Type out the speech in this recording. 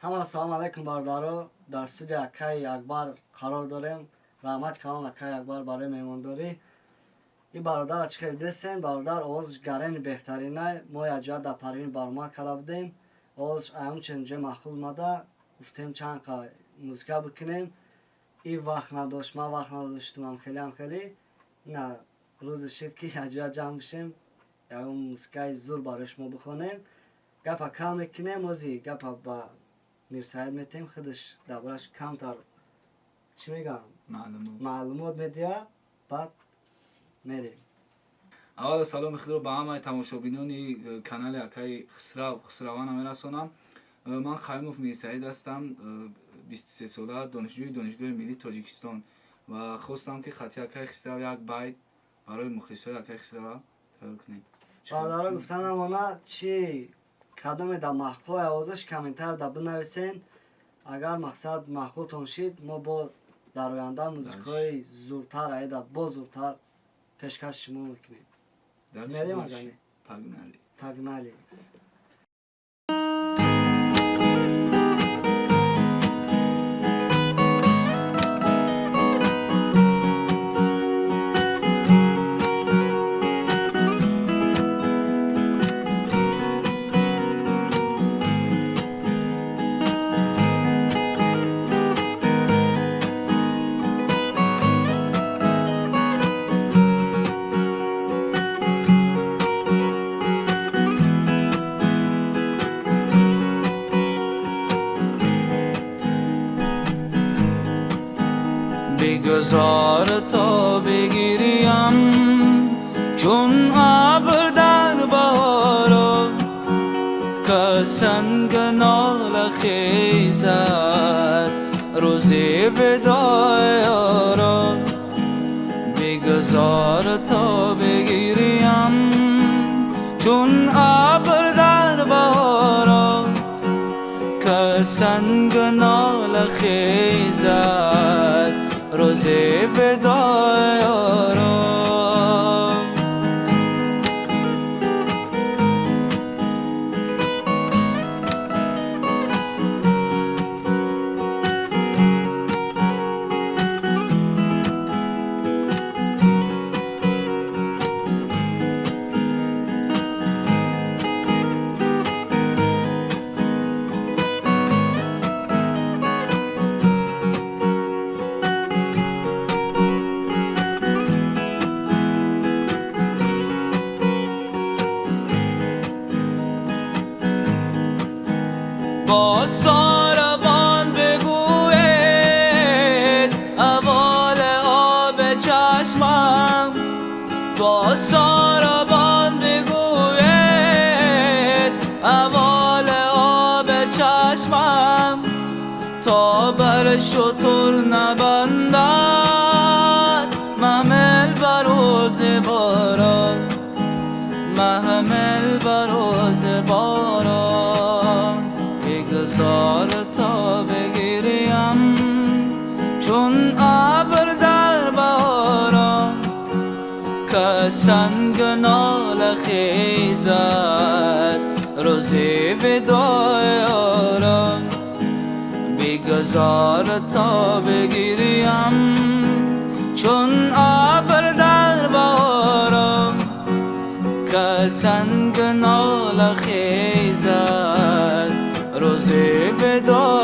Ҳамаро салом алайкум, бародаро. Дар студия акаи Акбар қарор дорем. Раҳмат калон, акаи Акбар, барои меҳмондорӣ. Ин бародарро чӣ хел дидесен? Бародар овозаш гарени беҳтаринай. Мо якҷоя дар Парвин баромад карда будем. Овозаш аёмчен ҷо маъқул омада, гуфтем чанд қа музыка бикунем. И вақт надошт, ман вақт надоштам, хеле хеле. Ина рӯзе шид, ки якҷоя ҷамъ бишем, ягон музыкаи зур барои шумо бихонем. Гапа кам мекунем, ози гапа ба Мирсаид метем, худаш дар бораш камтар, чӣ мегӯям, маълумот медиҳад, баъд мерем. Аввало саломи худро ба ҳамаи тамошобинони канали акаи Хисрав Хисравана мерасонам. Ман Қаюмов Мирсаид ҳастам, 23 сола, донишҷӯи Донишгоҳи миллии Тоҷикистон, ва хостам, ки хати акаи Хисрав як байт барои мухлисои акаи Хисрава тайёр кунем. Бародаро, гуфта намона, чи кадоме дар маъқул овозаш, комментар да бинависен. Агар мақсад маъқултон шид, мо бо дар оянда музикаҳои зуртар, аида боз зуртар пешкаши шумо мекунем. Мерем агане? Погнали. Погнали. بگذار تا بگیریم چون ابر در باران، که سنگ ناله خیزد روز وداع یاران. بگذار تا بگیریم چون ابر در باران، که سنگ ناله خیزد روز وداع یاران. با ساربان بگوید احوال آب چشمم، با ساربان بگوید احوال آب چشمم، تا بر شتر نبندد محمل بر روز باران، محمل بر روز باران. بگذار تا بگیریم چون ابر در باران، که سنگ ناله خیزد روز وداع یاران. بگذار تا بگیریم چون ابر در باران، که سنگ ناله خیزد روز وداع.